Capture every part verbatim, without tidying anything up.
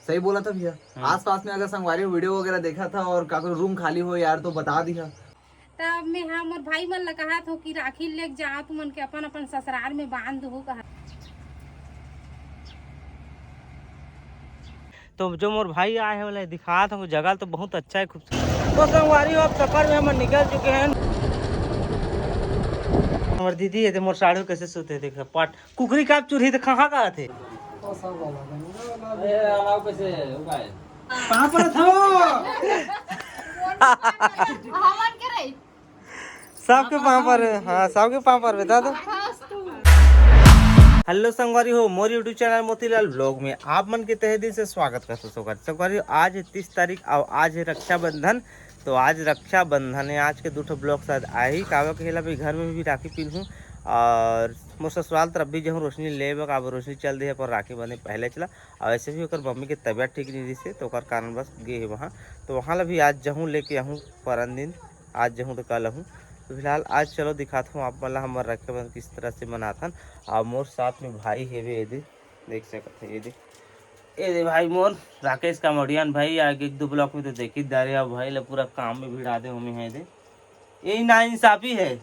सही बोला था भैया। हम्म। आसपास में अगर संगवारी वीडियो वगैरह देखा था और काकरो रूम खाली हो यार, तो बता दिया। तब मैं, हाँ, मोर भाई मन ला कहा था कि राखी लेके जाओ तुमन के अपन अपन ससुराल में बांध दो कहा। तो जो मोर भाई आए हैं, बोले दिखा था, वो जगह तो बहुत अच्छा है, खूबसूरत। तो संगवारी हो, अब सफर में हम निकल चुके हैं। हमारे दीदी है, तो मोर साढ़ू कैसे सोते, देख पट कुकरी का चूरही तो कहाँ का आथे? अरे, अलाव कैसे उपाय? कहाँ पर था वो? हमन के रही। सबके पाँव पर, हाँ, सबके पाँव पर बता दो। हेलो संगवारी हो, मोर YouTube चैनल मोतीलाल ब्लॉग में आप मन के तहे दिल से स्वागत करथों। संगवारी, आज है तीस तारीख और आज है रक्षाबंधन। तो आज रक्षाबंधन है, आज के दू ठो ब्लॉग शायद आही। काबर के हेला भी घर में भी राखी पिन्हूँ और मोर ससुराल तरफ भी जहूँ रोशनी लेबे, काबर रोशनी चल दे है पर राखी बंधे पहले चला। और ऐसे भी ओकर मम्मी के तबीयत ठीक नहीं रहिसे, तो ओकर कारण बस गे है वहाँ। तो वहाँ ला भी आज जहूँ लेके आहूँ परन दिन, आज जहूँ तो कल आहूँ। तो फिलहाल आज चलो दिखात हूँ आप मन ला हमर रक्षाबंधन किस तरह से मनाथन। और मोर साथ में भाई हेवे, ये दे, देख सकत है, ये दे, ये दे भाई मोर राकेश कामोडियन भाई, आगे एक दो ब्लॉक में तो देखी दारे, अब भाई ला पूरा काम में भिड़ा दे हमें है दे। यही नाइंसाफी है।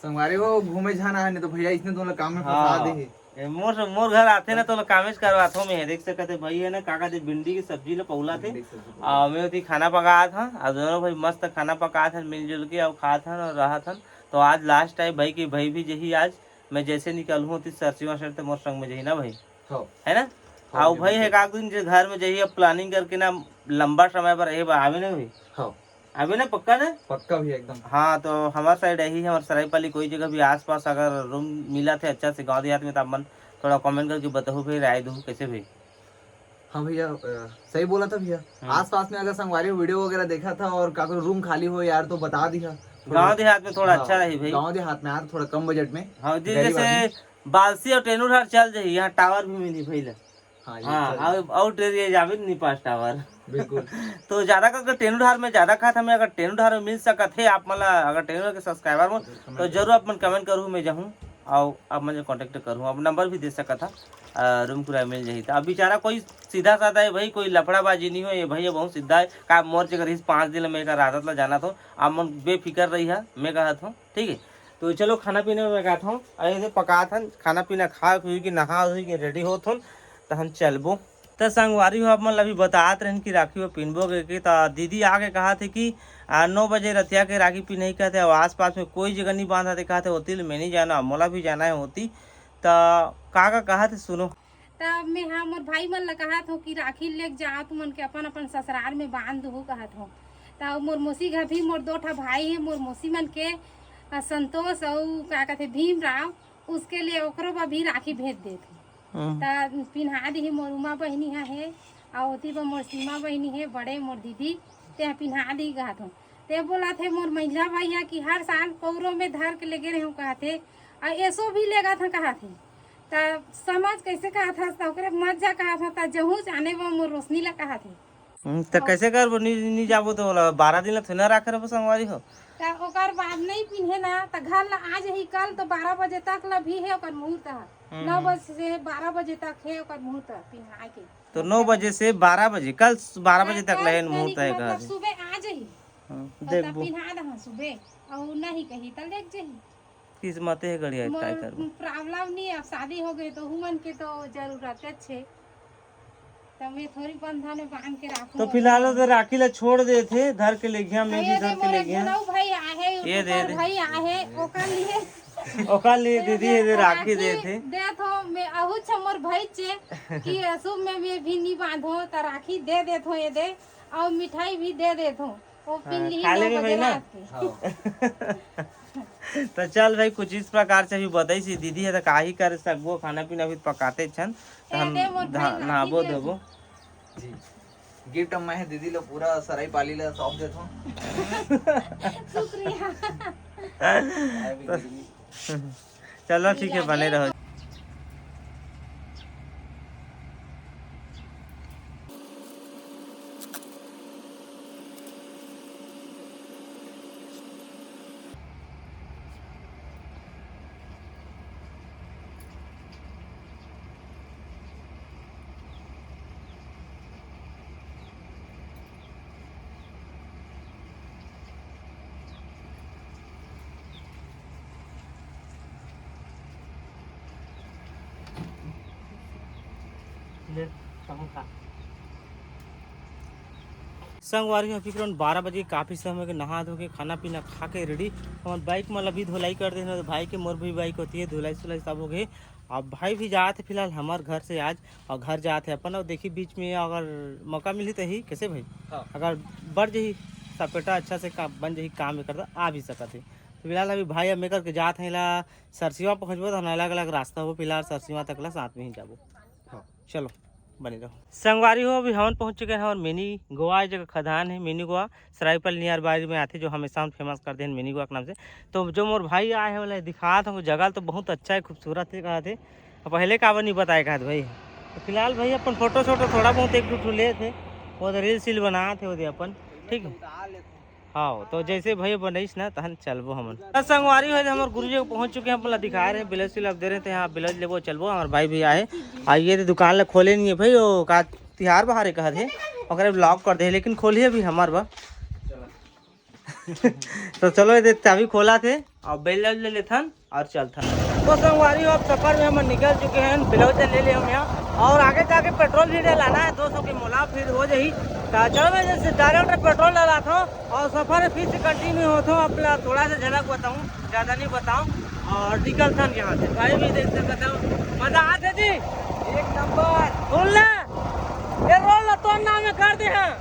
संगवारी हो, घूमे जाना है, नहीं तो भैया इसने दोनों काम में फंसा हाँ। दे है। ए, मोर, मोर घर आथे ना, तो कामेच करवाथो में है, देख सकत है भाई है ना, काका दे भिंडी की सब्जी ला पौला थे। भिंडी की सब्जी पौला। आ, मैं होती खाना पकात हन, और दोनों भाई मस्त खाना पकात हन, मिलजुल के और खात हन और रहत हन। तो आज लास्ट टाइम भाई की भाई भी जही आज, मैं जैसे निकलहूँ होती सरसीवा सर तो मोर संग में जही ना भाई, हाँ। है ना? हाँ, आओ भाई, बिल्कुल। एक आध दिन जे घर में जही, अब प्लानिंग करके ना, लंबा समय पर रहे बा, आवे ना भाई? हाँ। आवे ना, पक्का ना? पक्का भैया, एकदम। हाँ, तो हमार साइड यही है, हमार सरायपाली कोई जगह भी आसपास अगर रूम मिला थे अच्छा से गाँव देहात में, तो आप मन थोड़ा कमेंट करके बताओ भाई, राय दो कैसे भाई? हाँ भैया, अ, सही बोला था भैया। हम्म। आसपास में अगर संगवारी वीडियो वगैरह देखा था और काकरो रूम खाली हो यार, तो बता दिया। थोड़ा गाँव देहात में थोड़ा हाँ, अच्छा रही भाई। गाँव देहात में यार, थोड़ा कम बजट में। हाँ जी, गरीब जैसे आदमी। बालसी और टेनूर हर चल जाही, यहाँ टावर भी मिली भैया। हाँ, ये हाँ, चल जाही। और, और टेरिया जावे नहीं पास टावर। बिल्कुल। तो ज्यादा करके टेनूर हर में ज्यादा खात हमें, अगर टेनूर हर में मिल सकत है आप मला, अगर टेनूर के सब्सक्राइबर में, तो जरूर आप मन कमेंट करूँ, मैं जाऊँ और आप मन कॉन्टेक्ट करूँ, आप नंबर भी दे सकत था। अ, रूम किराया मिल जाही। तो अब बेचारा कोई सीधा साधा है भाई, कोई लफड़ाबाजी नहीं हो, ये भैया बहुत सीधा है। का मोर जगह रहीस पाँच दिन में एक रात ला जाना तो आप मन बेफिकर रही है, मैं कहत हूँ, ठीक है। तो चलो खाना पीना में कहत हूँ, अरे ये पकात हन, खाना पीना खा पी के नहा धोई के रेडी होत हन, तो हम चलबो। तो संगवारी हो, आप मन ला भी बतात रहन कि राखी वो पिनबो के, के तो दीदी आगे कहा थे कि आ, नौ बजे रतिया के राखी पिनही कहते, और आसपास में कोई जगह नहीं बांधा थे कहते, होती ले मैं नहीं जाना, मोला भी जाना है होती। तो का का कहा थे सुनो। तब मैं, हाँ, मोर भाई मन ला कहत हूँ कि राखी लेके जाओ, तुमन के अपन अपन ससुराल में बांध दहू कहत हूँ। तब मोर मौसी घर भी मोर दो ठा भाई है, मोर मौसी मन के, अ, संतोष अउ का कहते भीमराव, उसके लिए ओकरो बर भी राखी भेज देत हूँ। हम्म। त पिन्हा दिही मोर उमा बहिनी हा हे, अउ ओती बर मोर सीमा बहिनी हे, बड़े मोर दीदी, ते पिन्हा दिही कहत हूँ। ते बोलत हे मोर मझिला भाई हा कि हर साल कौरो में धर के लेगे रहूँ कहत हे, अउ एसो भी लेगत हा कहत हे। त समझ कैसे कहत हस, त ओकरे मत जा कहत हस, त जहूँ जाने वो मोर रोशनी ला कहत हे। हम्म, त हाँ। कैसे करबो? नी, नी जाबो त ओला बारह दिन ला थोड़ी ना राखे रहबो संगवारी हो। त ओकर बाद नहीं पिन्हे ना, त घर ला आ जही कल, तो बारह बजे तक ला भी हे ओकर मुहूर्त ह। हम्म, नौ हम्म। बजे से बारह बजे तक हे ओकर मुहूर्त पिन्हाए के। तो नौ बजे से बारह बजे, कल बारह बजे तक हाँ, ला हे कल मुहूर्त यानी है कि घर। मतलब सुबह आ जही। हाँ, और तब देखबो। पिन्हा दहा सुबह, और नहीं कही त लेके जही। किस्मते हे गड़िया, मोर काय करबो? प्रॉब्लम नहीं, अब शादी हो गई तो हुमन के तो जरूरत है छे। त मैं थोड़ी बंधन में बांध के राखूं। तो फिलहाल तो राखी ला छोड़ देथे, धर के लेगिया, मैं भी अरे धर के मोरे लेगिया। बुढ़ऊ भाई आहे, ये दे यूट्यूबर दे। भाई आहे, ओकर लिए ओकर लिए दीदी ये दे राखी राखी देथे। देत हो, मैं अहू छ मोर भाई चे कि असु में मैं भी नी बांधो, त राखी दे देत हो ये दे, और मिठाई भी दे देत हो। वो हाँ, पिन ली खा नौ लेबे बजे भाई ना। रात के। हाँ। तो चल भाई, कुछ इस प्रकार से भी बताई सी दीदी है, तो का ही कर सकबो, खाना पीना भी पकाते छन, तो ए, हम दे मोर धा-, भाई, नहाबो राखी दे देबो। जी, गिफ्ट मैं है दीदी लो पूरा सराय पाली ला सौंप देत हूँ। शुक्रिया। चलो ठीक है, बने रहो। संगवारी हो, अभी करीबन बारह बजे, काफ़ी समय के नहा धो के, खाना पीना खा के रेडी। हमर बाइक मन ला भी धोलाई कर देन, भाई के, मोर भी बाइक होती है, धुलाई सुलाई सब हो गए। अब भाई भी जात है फिलहाल हमर घर से आज, और घर जात है अपन। और देखी बीच में अगर मौका मिली तो ही कैसे भाई, हाँ। अगर बढ़ जही सपेटा अच्छा से का बन जही काम करता आ भी सकत है। तो फिलहाल अभी भाई अब मैं करके जात है ला सरसीवा पहुँचबो तो अलग अलग रास्ता हो, फिलहाल सरसीवा तक ला साथ में ही जाबो। हाँ। चलो बने रहो। संगवारी हो, अभी हमन पहुंच चुके हैं और मिनी गोवा, ये जगह खदान है मिनी गोवा, सरायपाली नियर बारी में आथे, जो हमेशा हम फेमस कर देन मिनी गोवा के नाम से। तो जो मोर भाई आए हैं, बोले दिखात हूँ, जगह तो बहुत अच्छा है, खूबसूरत है, कहत है। अब पहले काबर नहीं बताए, कहत भाई। तो फिलहाल भाई अपन फोटो शोटो थोड़ा बहुत एक दो ठो ले थे, वो तो रील सील बना थे, वो दे अपन, ठीक है। हाँ, तो जैसे भाई बनइस ना, तहन चलबो हमन। त संगवारी हो, हमर गुरुजी पहुंच चुके हैं, अपन ला दिखा रहे हैं, ब्लाउज सिलाब दे रहे थे, हाँ, ब्लाउज लेबो, चलबो, हमर भाई भी आए। आ ये तो दुकान ला खोले नहीं है भाई, वो का तिहार बहारे कहत है, ओकरे ब्लॉक कर दे, लेकिन खोलिए भी हमार बा। तो चलो, ये दे चाबी खोला थे, अब ब्लाउज ले लेथन। और चलता है। तो संगवारी हो, अब सफर में हम निकल चुके हैं, ब्लाउज ले ले हम यहाँ, और आगे जाके पेट्रोल भी डलाना है दो सौ के मोला, फिर हो जाही। तो चलो, मैं जैसे डायरेक्ट पेट्रोल डलाता हूँ और सफर फिर से कंटिन्यू होता हूँ। अपना थोड़ा सा झलक बताऊँ, ज़्यादा नहीं बताऊँ, और निकलता हूँ यहाँ से। भाई भी देख सकता हूँ, मज़ा आते जी, एक नंबर। सुन ले, ये रोल ला तोर नाम में कर दे हैं,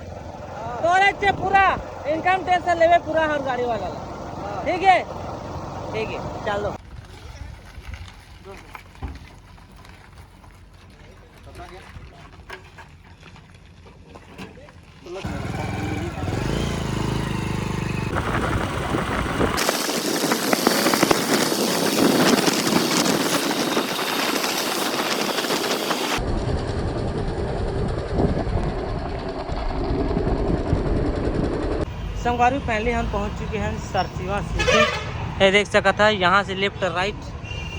तोरे से पूरा इनकम टैक्स लेवे पूरा हर गाड़ी वाला ला। ठीक है, ठीक है, चलो। संगवारी, फाइनली हम पहुंच चुके हैं सरसीवा सिटी। ये देख सकत है, यहाँ से लेफ्ट राइट।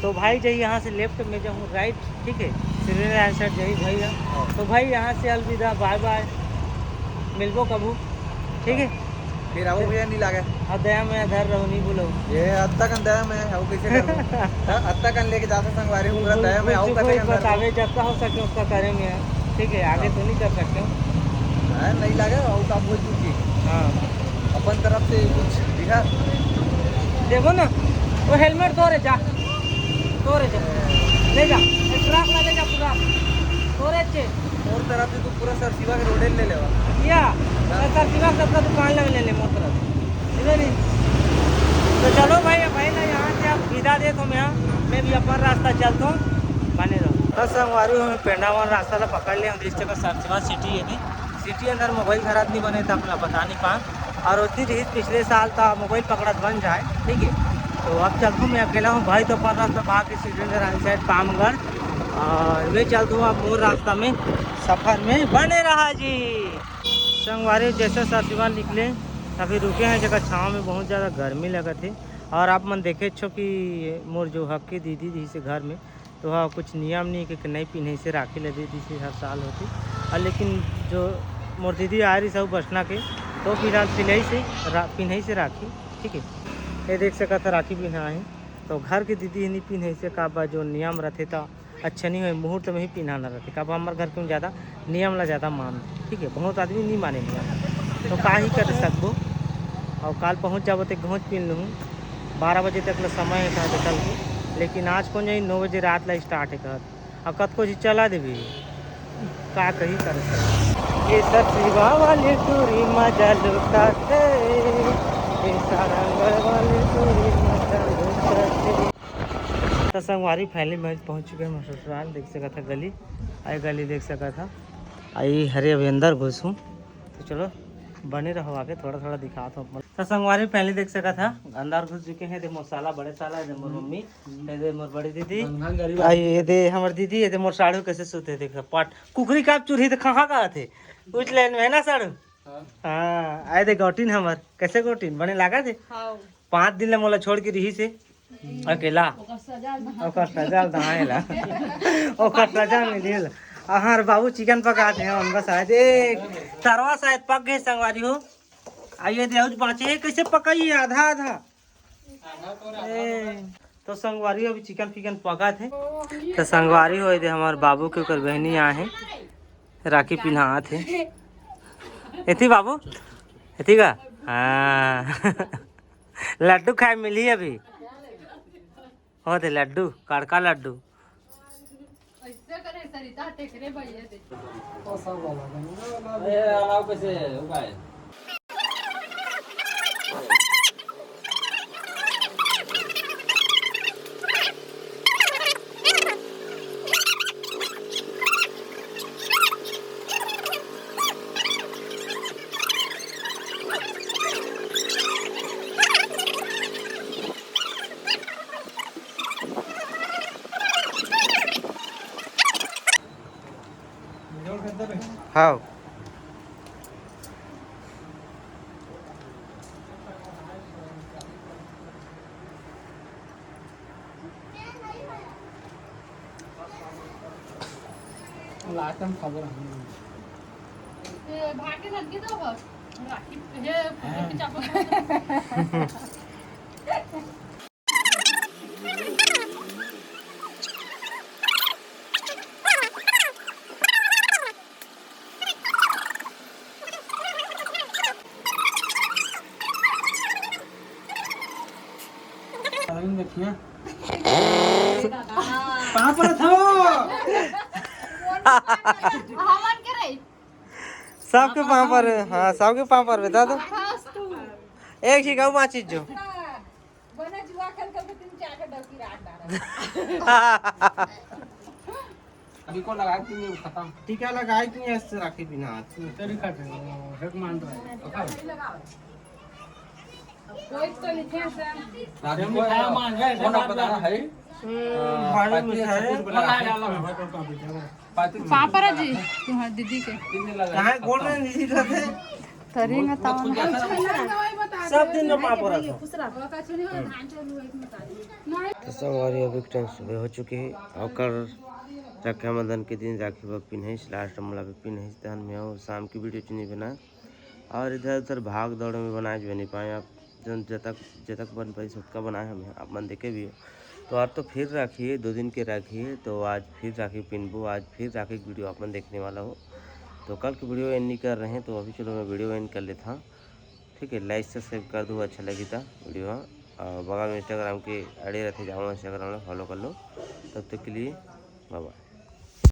तो भाई जाही यहाँ से लेफ्ट, मैं जाहूँ राइट, ठीक है। सिविल लाइन साइड जाही भाई है। हाँ। तो भाई यहाँ से अलविदा, बाय बाय, मिलबो कभू, ठीक है। फिर आओ भैया, नहीं लागे। अब दया में धर रहो, नहीं बोलो। ये अत्ता कन दया में है, वो कैसे करूँ? हाँ, अत्ता कन लेके जाता संगवारी, पूरा दया में आओ, कुछ करते कुछ करते बतावे, जब का हो सके उसका करे में है, ठीक है, आगे तो नहीं कर सकते हो। हाँ, नहीं लागे, वो काम हो चुकी। हाँ। अपन तरफ से कुछ दिखा। देखो ना, वो हेलमेट तोरे जा, तोरे जा, ले जा, ये ट्रक ला ले जा पूरा, तोरे चे। और तरफ से तू पूरा सरसीवा के रोडे ले लेवा। या, हाँ। सरसीवा सबका दुकान लगे ले ले मोर तरफ, ठीक है नहीं? तो चलो भाई, भाई ना यहाँ से आप विदा दे तो मैं, मैं भी अपन रास्ता चलता हूँ, बने रहो। बस संगवारी हो, मैं पेंडावन रास्ता ला पकड़ ले, हम इस जगह सरसीवा सिटी है नहीं, सिटी अंदर मोबाइल धरत नहीं बने, तो अपना बता नहीं पाए। और उतनी रही पिछले साल था मोबाइल पकड़त बन जाए, ठीक है। तो अब चलता हूँ, मैं अकेला हूँ भाई, तो अपन रास्ता भाग के सीधे राइट साइड पामगढ़, और मैं चलता हूँ अब मोर रास्ता में, सफर में बने रहा जी। संगवारी, जैसे सरसीवा निकले, अभी रुके हैं जगह छाँव में, बहुत ज़्यादा गर्मी लगत है। और आप मन देखे छो कि मोर जो हक के दीदी जी से घर में तो हाँ, कुछ नियम नहीं कि नहीं पिन्हे से राखी लगे जैसे हर साल होती। और लेकिन जो मोर दीदी आ रही सब बसना के, तो फिलहाल सिलाई से रा-, पिन्हे से राखी, ठीक है। ये देख सकत है राखी पिन्हा है, तो घर के दीदी नहीं पिन्हे से का बा, जो नियम रहते तो अच्छा नहीं हो, मुहूर्त में ही पिन्हाना रहते, का बा हमारे घर के ज़्यादा नियम ला ज़्यादा मान, ठीक है। बहुत आदमी नहीं माने नियम, तो का ही कर सकबो। और काल पहुँच जाबो तो घोंच पिन लूँ, बारह बजे तक ला समय है कहत कल के, लेकिन आज कौन जाई, नौ बजे रात ला स्टार्ट है कहत, अब कतको जी चला देबे, का कही कर सकत। ये सचिवा वाली टूरी मजा लुटाते, ये सारंगढ़ वाली टूरी मजा लुटाते। तो संगवारी, फाइनली मैं पहुंच चुके हैं ससुराल। देख सकत है गली, आई गली देख सकत है, आई हरे अभी अंदर घुसूँ। तो चलो बने रहो आगे, थोड़ा थोड़ा दिखात हूँ अपन। तो संगवारी, पहले देख सकत है अंदर घुस चुके हैं। दे मोर साला, बड़े साला, दे मोर मम्मी, ये दे मोर बड़ी दीदी, आ ये दे हमर दीदी, ये दे मोर साढ़ू कैसे सुते, देख पट कुकरी काप चुरही तो कहाँ का थे, उच लाइन में है ना साढ़ू? हाँ। हाँ, आए दे गौटिन हमर, कैसे गौटिन बने लागा थे? हाँ। पाँच दिन ले मोला छोड़ के रही से अकेला। ओकर सजा ल दहाए ला। ओकर सजा मिले ला। अहार बाबू चिकन पकात हे, हम बस आए दे। तरवा शायद पक गए संगवारी हो। आइए दे, अउज बाँचे हे, कैसे पकाइए आधा आधा। ए, तो संगवारी अभी चिकन फिकन पकात हे। तो संगवारी हो दे, हमार बाबू के ओकर बहनी आए हे। राखी पिन्हात हे। एती बाबू, एती का? हाँ। लड्डू खाए मिली अभी। हो दे लड्डू, कड़का लड्डू। हाँ। लास्ट टाइम खबर है। ए, भागे लग गए तो अब। राखी, ये, हाँ। पीछा पर। अरविंद देखिए। पाँव परत हो। हवन के रही। सबके पाँव पर, हाँ, सबके पाँव पर बता दो। खास तू। एक ही कहूँ पाँच चीज जो। बने जुआ खेल खेल के तीन चार के डौकी राख डाला। अभी को लगाए कि नहीं खत्म? टीका लगाए कि नहीं, ऐसे राखी बिना हाथ में। तेरी काट रहे हो, हेड मान रहा है। कोई तो लिखे सर। राखी को मिठाई मान रहे, कौन बात बता रहा है? हम्म, भारी मिठाई। पापा जी, तुम्हारे दीदी के। कहाँ गोड़ में नहीं दिखा थे? तरी में तावन। सब दिन में पापड़ रखो। तो संगवारी, अभी के टाइम सुबह हो चुके हे। ओकर रक्षाबंधन के दिन राखी बर पिन्हइस, लास्ट मोला भी पिन्हइस, तहन मैं अउ शाम की वीडियो च नहीं बना। और इधर उधर भाग दौड़ में बनाए जो नहीं पाए, आप जन जतक, जतक बन पाई सबका बनाए हमें, आप मन देखे भी हो। तो आज तो फिर राखी है, दो दिन के राखी है, तो आज फिर राखी पिनबो, आज फिर राखी की वीडियो आप मन देखने वाला हो। तो कल की वीडियो एंड नहीं कर रहे हैं, तो अभी चलो मैं वीडियो एंड कर लेता हूँ। ठीक है, लाइक सब्सक्राइब कर दो, अच्छा लगी था वीडियो। हाँ, और बगल में इंस्टाग्राम के आईडी रहते, जाओ इंस्टाग्राम में फॉलो कर लो। तब तक के लिए बाय बाय।